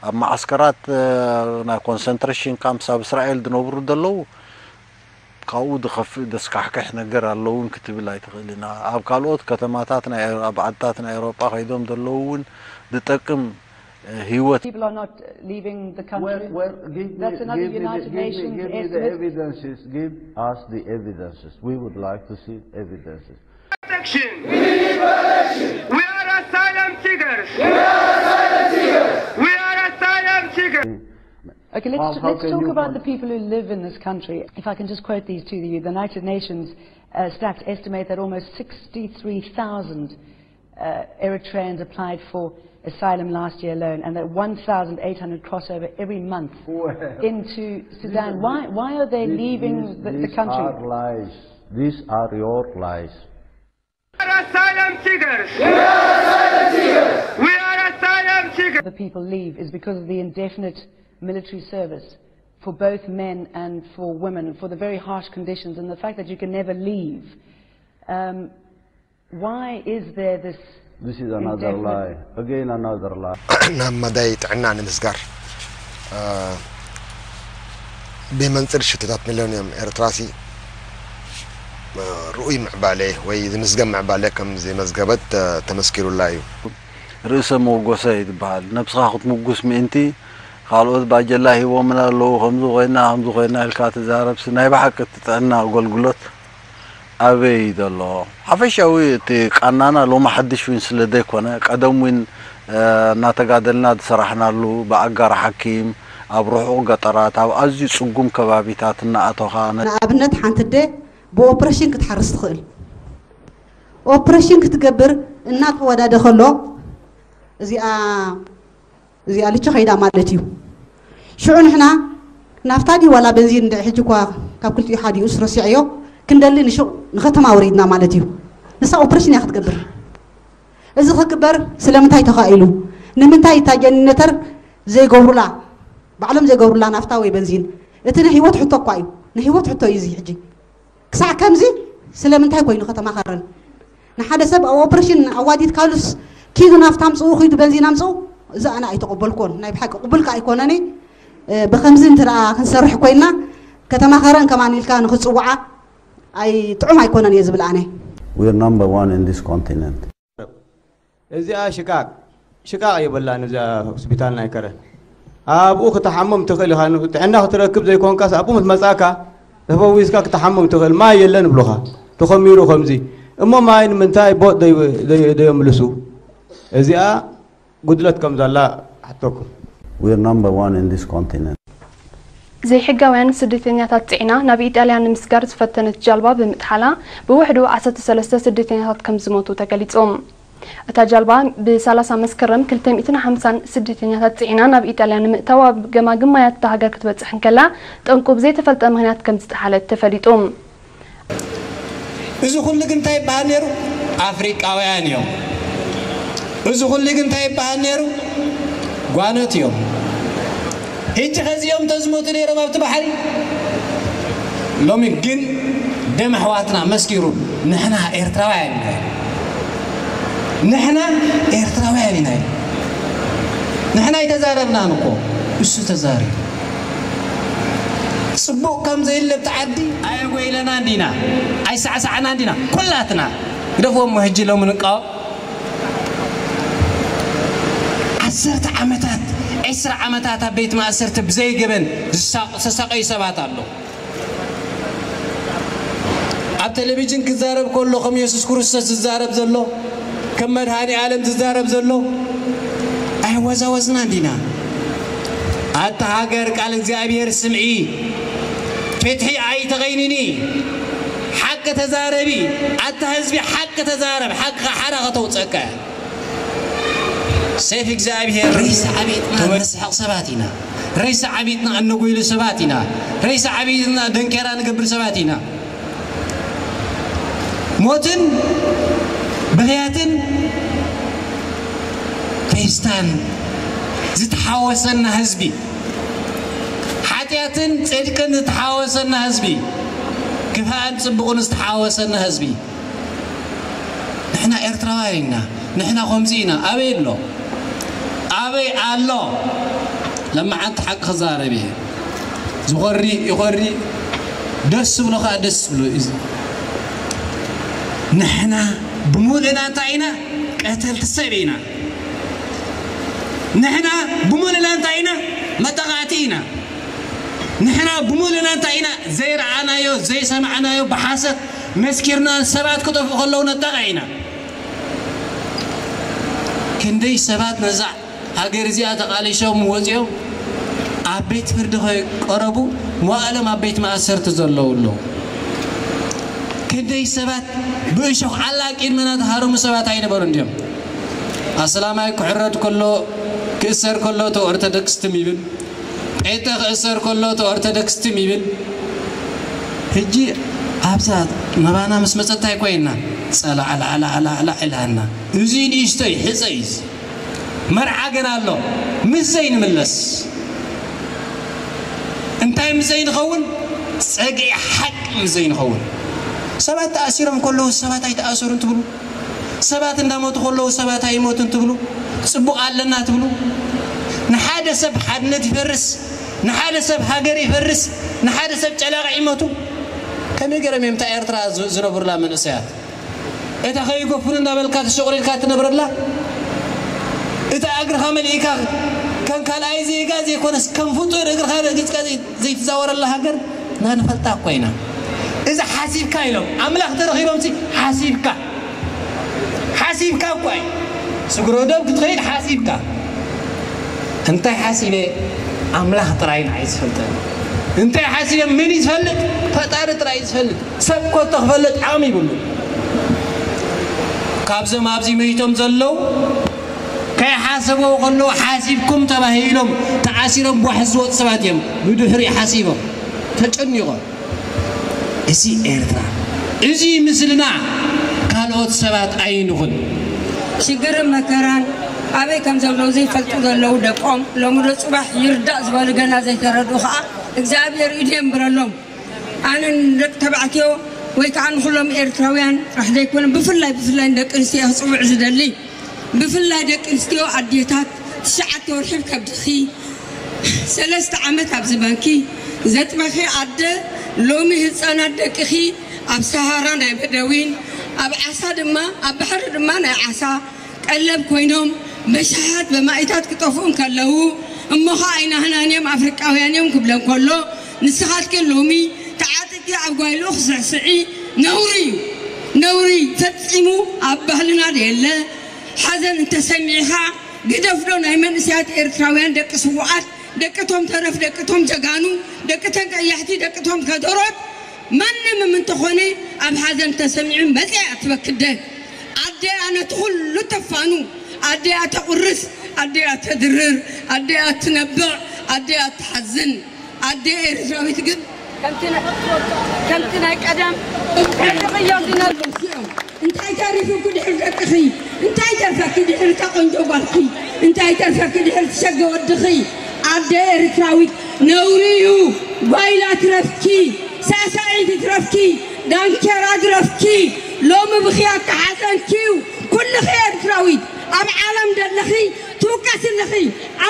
ኣብ መዓስከራት ናይ ኮንሰንትሬሽን ካምፕስ ኣብ እስራኤል ዝነብሩ ዘለዉ ካብኡ ዝኸፍእ ዘስካሕክሕ ነገር ኣሎ እውን ክትብል ኣይትኽእልን። ኣብ ካልኦት ከተማታት ኣብ ዓድታት ናይ ኤውሮጳ ከይዶም ዘለዉ እውን ዝጠቅም ህይወት People are not leaving the country. That's another United Nations estimate. Evidences. Give us the evidences. We would like to see evidences. Protection. We are asylum seekers. We are asylum seekers. Okay, let's, let's talk about the people who live in this country. If I can just quote these to you, the United Nations uh, stats estimate that almost sixty-three thousand uh, Eritreans applied for asylum last year alone, and that one thousand eight hundred cross over every month into Sudan. Why, why are they leaving the, the country? Lies. These are your lies. We are asylum seekers. We are asylum seekers. The people leave is because of the indefinite military service for both men and for women, for the very harsh conditions and the fact that you can never leave. Um, why is there this This is another lie. Again, another lie. ናብ መዳይ ጥዕና ንምስጋር ብመንፅር ሽቶታት ሚሊዮኒየም ኤርትራሲ ርኡይ ምዕባለ ወይ ዝምዝገብ ምዕባለ ከም ዘመዝገበት ተመስኪሩላ እዩ። ርእሰ መወጎሰ እዩ ዝበሃል። ነብስኻ ክትምጉስ ምእንቲ ካልኦት ባጀላ ሂቦምና ኣለዉ ከምዚ ኮይና ከምዚ ኮይና ኢልካ ትዛረብሲ ናይ ብሓቂ እቲ ጥዕና ኣገልግሎት ኣበይ ዘሎ? ሓፈሻዊ እቲ ቃናና ሎሚ ሓድሽ ዊን ስለ ዘይኮነ ቀደም ዊን እናተጋደልና ዝሰራሕናሉ ብኣጋር ሓኪም ኣብ ርሑቕ ገጠራት ኣብ ኣዝዩ ጽጉም ከባቢታት እናኣቶኻ ንኣብነት ሓንቲ ኣደ ብኦፕሬሽን ክትሓርስ ትኽእል። ኦፕሬሽን ክትገብር እናተወዳደ ከሎ እዚኣ እዚኣ ልቺ ከይዳ ማለት እዩ። ሽዑ ንሕና ናፍታ ድዩ ዋላ በንዚን እንድዒ ሕጂ እኳ ካብ ክልቲኡ ሓዲኡስ ረሲዐዮ ክንደሊ ንሹቕ ንኸተማ ወሪድና ማለት እዩ። ንሳ ኦፕሬሽን እያ ክትገብር። እዚ ክግበር ስለምንታይ ተኻኢሉ? ንምንታይ እታ ጀኒነተር ዘይገብሩላ ባዕሎም ዘይገብሩላ ናፍታ ወይ በንዚን? እቲ ናይ ህይወት ሕቶ እኳ እዩ። ናይ ህይወት ሕቶ እዩ እዚ ሕጂ። ክሳዕ ከምዚ ስለምንታይ ኮይኑ ከተማ ከረን ንሓደ ሰብ ኣብ ኦፕሬሽን ኣዋዲድካሉስ ኪዱ ናፍታ ኣምፅኡ ኪዱ በንዚን ኣምፅኡ እዚ ኣነ ኣይተቐበልኩዎን ናይ ብሓቂ ቅቡልካ ኣይኮነን ብከምዚ እንተ ደኣ ክንሰርሕ ኮይና ከተማ ከረን ከማን ኢልካ ንክፅውዓ ኣይ ጥዑም ኣይኮነን እየ ዝብል ኣነ We're number one in this continent. እዚኣ ሽቃቅ ሽቃቅ የብላን እዚኣ ሆስፒታል ናይ ከረን ኣብኡ ክትሓምም ትኽእል ኢኻ ጥዕና ክትረክብ ዘይኮንካስ ኣብኡ ምስ መጻካ ተፈዊስካ ክትሓምም ትኽእል ማይ የለን ይብሉኻ ተኾሚሩ ከምዚ እሞ ማይ ንምንታይ ቦጥ ደየምልሱ እዚኣ ጉድለት ከም ዘላ ሓተኩም We're number one in this continent. ዘይሕጋውያን ስደተኛታት ጽዒና ናብ ኢጣልያ ንምስጋር ዝፈተነት ጃልባ ብምጥሓላ ብውሕዱ ዓሰርተ ሰለስተ ስደተኛታት ከም ዝሞቱ ተገሊጹ። እታ ጃልባ ብ30 መስከረም ክልተ ሚእትን ሓምሳን ስደተኛታት ጽዒና ናብ ኢጣልያ ንምእታው ኣብ ገማግም ማያት እታ ሃገር ክትበጽሕ እንከላ ጠንቁ ብዘይተፈልጠ ምኽንያት ከም ዝጠሓለት ተፈሊጡ። እዚ ኩሉ ግን እንታይ ይበሃል ነይሩ? ኣፍሪቃውያን እዮም። እዚ ኩሉ ግን እንታይ ይበሃል ነይሩ? ጓኖት እዮም። ሕጂ ከዚኦም ተዝሞቱ ነይሮም ኣብቲ ባሕሪ ሎሚ ግን ደም ኣሕዋትና መስኪሩ ንሕና ኤርትራውያን ኢና ንሕና ኤርትራውያን ኢና ንሕና ኣይተዛረብናን እኮ እሱ ተዛሪቡ ጽቡቕ ከም ዘየለብቲ ዓዲ ኣየጎይለና እንዲና ኣይሳዕሳዕና እንዲና ኩላትና ግደፍዎ እሞ ሕጂ ሎሚ ንቃወም ዓሰርተ ዓመታት ዕስራ ዓመታት ኣብ ቤት ማእሰርቲ ብዘይገበን ዝተሳቀዩ ሰባት ኣሎ ኣብ ቴሌቪዥን ክዛረብ ከሎ ከም የሱስ ክርስቶስ ዝዛረብ ዘሎ ከም መድሃኒ ዓለም ዝዛረብ ዘሎ ኣይወዛወዝና እንዲና ኣታ ሃገር ቃል እግዚኣብሔር ስምዒ ፍትሒ ኣይተቐይንኒ ሓቂ ተዛረቢ ኣታ ህዝቢ ሓቂ ተዛረብ ሓቂ ሓራ ከተውፀካ ሰይፍ እግዚኣብሔር ሬሳ ዓቤጥና ነስሕቕ ሰባት ኢና ሬሳ ዓቤጥና እነጎይሉ ሰባት ኢና ሬሳ ዓቤጥና ደንኬራ ንገብር ሰባት ኢና ሞትን ብኽያትን ፌስታን ዝተሓወሰና ህዝቢ ሓጢኣትን ፅድቅን ዝተሓወሰና ህዝቢ ክፋእን ፅቡቕን ዝተሓወሰና ህዝቢ ንሕና ኤርትራውያን ኢና ንሕና ከምዚ ኢና ኣበይ ኣሎ ኣበይ ኣሎ ለማዓንቲ ሓቂ ክዛረብ እየ። ዝኾሪ ይኾሪ፣ ደስ ዝብሎ ከዓ ደስ ዝብሎ እዩ። ንሕና ብምሉእና እንታይ ኢና? ቀተልቲ ሰብ ኢና። ንሕና ብምሉእና እንታይ ኢና? መጠቓዕቲ ኢና። ንሕና ብምሉእና እንታይ ኢና? ዘይረኣናዮ ዘይሰማዕናዮ ብሓሰት መስኪርና ሰባት ክጠፍኡ ከለዉ ነጠቓዕ ኢና። ክንደይ ሰባት ነዛ ሃገር እዚኣ ተቓሊሾም ወፂኦም ኣብ ቤት ፍርዲ ከይቀረቡ መዋእሎም ኣብ ቤት ማእሰርቲ ዘለዉ ኣለዉ። ክንደይ ሰባት ብእሾኽ ዓላቂን መናት ሃረሙ ሰባት ኣይነበሩ እንዲዮም። ኣስላማይ ክሕረድ ከሎ ክእሰር ከሎ እቲ ኦርቶዶክስ ትም ይብል፣ ጴንጠ ክእሰር ከሎ እቲ ኦርቶዶክስ ትም ይብል። ሕጂ ኣብዛ መባና ምስ መፀ እንታይ ኮይና ፀላዕላዕላዕላዕላ ኢላና። እዚ ንእሽቶይ ሕፀ እዩ። መርዓ ገና ኣሎ። ምስ ዘይንምለስ እንታይ ምስ ዘይንኸውን? ፀግዒ ሓቂ ምስ ዘይንኸውን። ሰባት ተኣሲሮም ከለዉ ሰባት ኣይተኣሰሩን ትብሉ፣ ሰባት እንዳሞቱ ከለዉ ሰባት ኣይሞቱን ትብሉ፣ ፅቡቕ ኣለና ትብሉ። ንሓደ ሰብ ሓድነት ይፈርስ፣ ንሓደ ሰብ ሃገር ይፈርስ፣ ንሓደ ሰብ ጨላቒ ይሞቱ። ከመይ ገይሮም እዮም እታ ኤርትራ ዝ- ዝነብሩላ መንእሰያት? እታ ከይገፉን እንዳበልካ ተሸቑሪርካ ትነብረላ፣ እታ እግርኻ መሊእካ ከም ካልኣይ ዜጋ ዘይኮነስ ከም ፍጡር እግርኻ ረጊጽካ ዘይ- ዘይትዛወረላ ሃገር ንኽንፈልጣ እኮ ኢና። እዚ ሓሲብካ ኢሎም ኣምላኽ ተረኺቦም ሲ ሓሲብካ ሓሲብካ እኮ እዩ። ስግረ ዶብ ክትኸይድ ሓሲብካ። እንታይ ሓሲበ ኣምላኽ ጥራይ ንዓይ ዝፈልጠኒ። እንታይ ሓሲበ መን እዩ ዝፈልጥ? ፈጣሪ ጥራይ እዩ ዝፈልጥ። ሰብ ኮቶ ክፈልጥ ዓቕሚ ይብሉ። ካብዞም ኣብዚ መይቶም ዘለዉ ከይሓሰብዎ ከለዉ ሓሲብኩም ተባሂሎም ተኣሲሮም ቧሕ ዝወጡ ሰባት እዮም። ብድሕሪ ሓሲቦም ተጨኒቖም እዚ ኤርትራ እዚ ምስልና ካልኦት ሰባት ኣይንኹን። ሽግርን መከራን ኣበይ ከም ዘለዉ ዘይፈልጡ ዘለዉ ደቆም ሎሚ ዶ ጽባሕ ይርዳእ ዝበሉ ገና ዘይተረድኡ ኸኣ እግዚኣብሔር ኢዱ የንብረሎም። ኣነ ንደቂ ተባዕትዮ ወይ ከዓ ንኩሎም ኤርትራውያን ጥራሕ ዘይኮነ ብፍላይ ብፍላይ ንደቂ ኣንስትዮ ክጽውዕ ዝደሊ ብፍላይ ደቂ ኣንስትዮ ኣዴታት ትሽዓተ ወርሒ ከብድኺ ሰለስተ ዓመት ኣብ ዝባንኪ ዘጥበኺ ኣደ ሎሚ ህፃናት ደቅኺ ኣብ ሰሃራ ናይ በደዊን ኣብ ዓሳ ድማ ኣብ ባሕሪ ድማ ናይ ዓሳ ቀለብ ኮይኖም በሽሓት በማኢታት ክጠፍኡ እንከለዉ እሞ ኸዓ ኣይናህናን እዮም ኣፍሪቃውያን እዮም ክብለን ከሎ ንስኻትኪ ሎሚ ተዓጢቂ ኣብ ጓይልኡ ክስዕስዒ ነውሪ እዩ። ነውሪ ፈጺሙ ኣብ ባህልና የለ። ሓዘን እንተሰሚዕኻ ግደፍዶ ናይ መንእሰያት ኤርትራውያን ደቂ ስዉኣት ደቅቶም ተረፍ ደቅቶም ጀጋኑ ደቅተን ቀያሕቲ ደቅቶም ከደሮት ማንም ምን ተኾነ ኣብ ሓዘን ተሰሚዑ መጽያ ትበክደ ኣደያ ነቲ ኩሉ ተፋኑ ኣደያ ተቑርስ ኣደያ ተድርር ኣደያ ትነብዕ ኣደያ ትሓዝን ኣደ ኤርትራዊት ግን ከምቲ ናይ ከምቲ ናይ ቀደም ሕርቕዮም ዝነብሩ እዮም። እንታይ ተሪፉኪ ድሕሪ ደቅኺ እንታይ ተርፈኪ ድሕሪ ተቆንጆ ጓልኪ እንታይ ተርፈኪ ድሕሪ ትሸገ ወድኺ ኣደ ኤርትራዊት ነውሪ እዩ። ጓይላ ትረፍኪ ሳሳዒት ትረፍኪ ዳንኬራ ትረፍኪ ሎሚ ብኽያኪ ሓዘንኪ እዩ። ኩልኺ ኤርትራዊት ኣብ ዓለም ደለኺ ትውቀሲ ኣለኺ።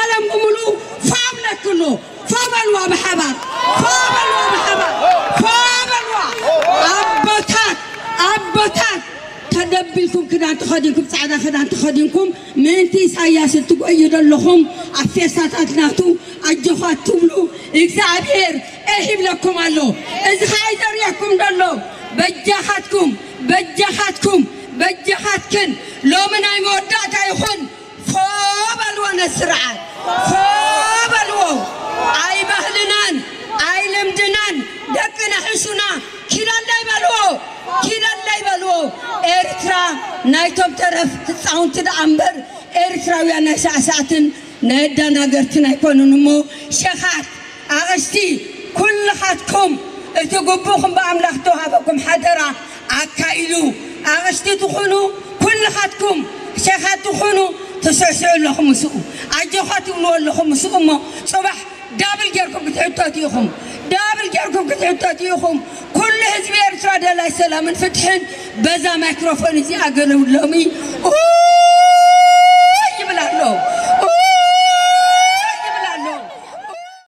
ዓለም ብምሉኡ ፋብለክሎ ፋበልዋ ብሓባር ፋበልዋ ብሓባር ፋበልዋ ኣቦታት ኣቦታት ተደቢልኩም ክዳን ተኸዲንኩም ፃዕዳ ክዳን ተኸዲንኩም ምእንቲ ኢሳያስ እትጎዩ ዘለኹም ኣብ ፌስታታት ናቱ ኣጆኻ ትብሉ እግዚኣብሔር ኤህ ይብለኩም ኣሎ። እዚ ከዓ ይዘርየኩም ዘሎ በጃኻትኩም በጃኻትኩም በጃኻትክን ሎሚ ናይ መወዳእታ ይኹን ፎ በልዎ ነስርዓት ፎ በልዎ። ኣይ ባህልናን ኣይ ልምድናን ደቅና ሕሹና ኪዳን ዳይ በልዎ ኪዳን ዳይ በልዎ። ኤርትራ ናይቶም ተረፍ ህፃውንቲ ደኣ እምበር ኤርትራውያን ናይ ሳዕሳዕትን ናይ ኣዳናገርትን ኣይኮኑን እሞ ሸኻት ኣቕሽቲ ኩልኻትኩም እቲ ግቡእኹም ብኣምላኽ ተዋሃበኩም ሓደራ ኣካይዱ ኣቕሽቲ ትኹኑ ኩልኻትኩም ሸኻት ትኹኑ ትስዕስዑ ኣለኹም ምስኡ ኣጆኻ ትብልዎ ኣለኹም ምስኡ እሞ ፅባሕ ዳብል ጌርኩም ክትሕተቱ ኢኹም ዳብል ጌርኩም ክትሕተቱ ኢኹም ኩሉ ህዝቢ ኤርትራ ደላይ ሰላምን ፍትሕን በዛ ማይክሮፎን እዚኣ ገለውሎሚ